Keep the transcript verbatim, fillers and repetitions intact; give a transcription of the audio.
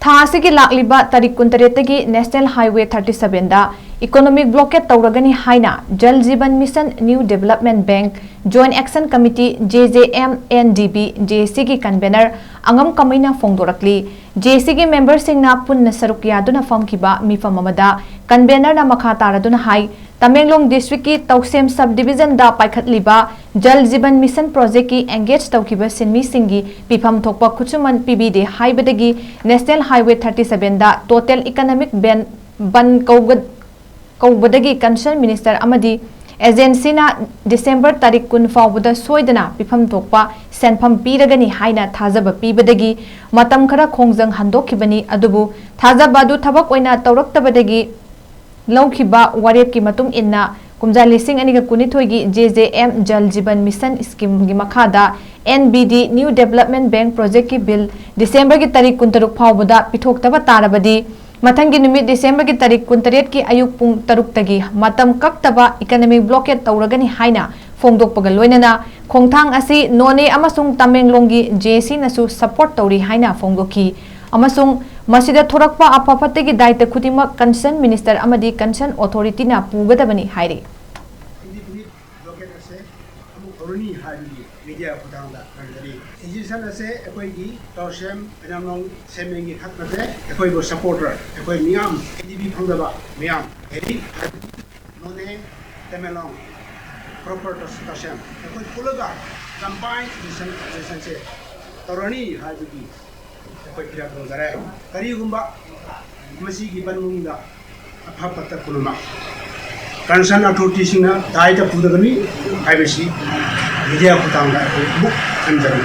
ꯊꯥ ꯑꯁꯤꯒꯤ ꯂꯥꯛꯂꯤꯕ ꯇꯥꯔꯤꯛ ꯀꯨꯟꯇꯔꯦꯠꯇꯒꯤ National Highway thirty seven ꯗ economic blockade ꯇꯧꯔꯒꯅꯤ ꯍꯥꯏꯅ Jal Jeevan Mission New Development Bank Joint Action Committee, J J M N D B, J A C ꯒꯤ convener ꯑꯉꯝ ꯀꯃꯩꯅ ꯐꯣꯡꯗꯣꯔꯛꯂꯤ꯫ J A C ꯒꯤ memberꯁꯤꯡꯅ ꯄꯨꯟꯅ ꯁꯔꯨꯛ ꯌꯥꯗꯨꯅ ꯐꯝꯈꯤꯕ ꯃꯤꯐꯝ ꯑꯃꯗ convenerꯅ ꯃꯈꯥ ꯇꯥꯔꯗꯨꯅ ꯍꯥꯏ, Tamenglong districtꯀꯤ ꯇꯧꯁꯦꯝ sub divisionꯗ ꯄꯥꯏꯈꯠꯂꯤꯕ Jal Jeevan Mission projectꯀꯤ engage ꯇꯧꯈꯤꯕ ꯁꯤꯟꯃꯤꯁꯤꯡꯒꯤ ꯄꯤꯐꯝ ꯊꯣꯛꯄ ꯈꯨꯠꯁꯨꯃꯟ ꯄꯤꯕꯤꯗꯦ ꯍꯥꯏꯕꯗꯒꯤ National Highway thirty seven ꯗ total economic ban, ban ꯀꯧꯕ, ꯀꯧꯕꯗꯒꯤ concerned minister ꯑꯃꯗꯤ agencyꯅ December ꯇꯥꯔꯤꯛ ꯀꯨꯟ ꯐꯥꯎꯕꯗ ꯁꯣꯏꯗꯅ ꯄꯤꯐꯝ ꯊꯣꯛꯄ ꯁꯦꯟꯐꯝ ꯄꯤꯔꯒꯅꯤ ꯍꯥꯏꯅ ꯊꯥꯖꯕ ꯄꯤꯕꯗꯒꯤ ꯃꯇꯝ ꯈꯔ ꯈꯣꯡꯖꯪ ꯍꯟꯗꯣꯛꯈꯤꯕꯅꯤ꯫ ꯑꯗꯨꯕꯨ ꯊꯥꯖꯕ ꯑꯗꯨ ꯊꯕꯛ ꯑꯣꯏꯅ ꯇꯧꯔꯛꯇꯕꯗꯒꯤ ꯂꯧꯈꯤꯕ ꯋꯥꯔꯦꯞꯀꯤ ꯃꯇꯨꯡ ꯏꯟꯅ ꯀꯨꯝꯖꯥ ꯂꯤꯁꯤꯡ ꯑꯅꯤꯒ ꯀꯨꯟꯅꯤꯊꯣꯏꯒꯤ J J M Jal Jeevan Mission schemeꯒꯤ ꯃꯈꯥꯗ N B D New Development Bank projectꯀꯤ bill Decemberꯒꯤ ꯇꯥꯔꯤꯛ ꯀꯨꯟꯇꯔꯨꯛ ꯐꯥꯎꯕꯗ ꯄꯤꯊꯣꯛꯇꯕ ꯇꯥꯔꯕꯗꯤ ꯃꯊꯪꯒꯤ ꯅꯨꯃꯤꯠ Decemberꯒꯤ ꯇꯥꯔꯤꯛ ꯀꯨꯟꯇꯔꯦꯠꯀꯤ ꯑꯌꯨꯛ ꯄꯨꯡ ꯇꯔꯨꯛꯇꯒꯤ ꯃꯇꯝ ꯀꯛꯇꯕ economic blockade ꯇꯧꯔꯒꯅꯤ ꯍꯥꯏꯅ ꯐꯣꯡꯗꯣꯛꯄꯒ ꯂꯣꯏꯅꯅ ꯈꯣꯡꯊꯥꯡ ꯑꯁꯤ ꯅꯣꯅꯦ ꯑꯃꯁꯨꯡ ꯇꯃꯦꯡꯂꯣꯡꯒꯤ J A Cꯅꯁꯨ support ꯇꯧꯔꯤ ꯍꯥꯏꯅ ꯐꯣꯡꯗꯣꯛꯈꯤ꯫ ꯑꯃꯁꯨꯡ ꯃꯁꯤꯗ ꯊꯣꯔꯛꯄ ꯑꯐ ꯐꯠꯇꯒꯤ ꯗꯥꯏꯇ ꯈꯨꯗꯤꯡꯃꯛ concerned minister ꯑꯃꯗꯤ concerned authorityꯅ ꯄꯨꯒꯗꯕꯅꯤ ꯍꯥꯏꯔꯤ꯫ Indefinite blockade ꯑꯁꯦ ꯑꯃꯨꯛ ꯍꯧꯔꯅꯤ ꯍꯥꯏꯕꯒꯤ media ꯈꯨꯠꯊꯥꯡꯗ ꯈꯪꯖꯔꯤ꯫ Decision ꯑꯁꯦ ꯑꯩꯈꯣꯏꯒꯤ ꯇꯧꯁꯦꯝ ꯄꯩꯅꯥꯝꯂꯣꯡ ꯁꯦꯝꯃꯦꯡꯒꯤ ꯈꯛ ꯅꯠꯇꯦ, ꯑꯩꯈꯣꯏꯕꯨ supporter, ꯑꯩꯈꯣꯏ ꯃꯤꯌꯥꯝ, N D B ꯐꯪꯗꯕ ꯃꯤꯌꯥꯝ, ꯍꯥꯏꯗꯤ ꯅꯣꯅꯦ, ꯇꯃꯦꯡꯂꯣꯡ, proper ꯇꯧꯁꯦꯝ, ꯑꯩꯈꯣꯏ ꯄꯨꯜꯂꯒ combined decision, decisionꯁꯦ ꯇꯧꯔꯅꯤ ꯍꯥꯏꯕꯒꯤ ꯑꯩꯈꯣꯏ ꯐꯤꯔꯦꯞ ꯇꯧꯖꯔꯦ꯫ ꯀꯔꯤꯒꯨꯝꯕ ꯃꯁꯤꯒꯤ ꯕꯟ ꯃꯅꯨꯡꯗ ꯑꯐ ꯐꯠꯇ ꯄꯨꯝꯅꯃꯛ concerned authorityꯁꯤꯡꯅ ꯗꯥꯏꯇ ꯄꯨꯗꯒꯅꯤ ꯍꯥꯏꯕꯁꯤ media ꯈꯨꯠꯊꯥꯡꯗ ꯑꯩꯈꯣꯏ ꯑꯃꯨꯛ ꯈꯟꯖꯔꯤ꯫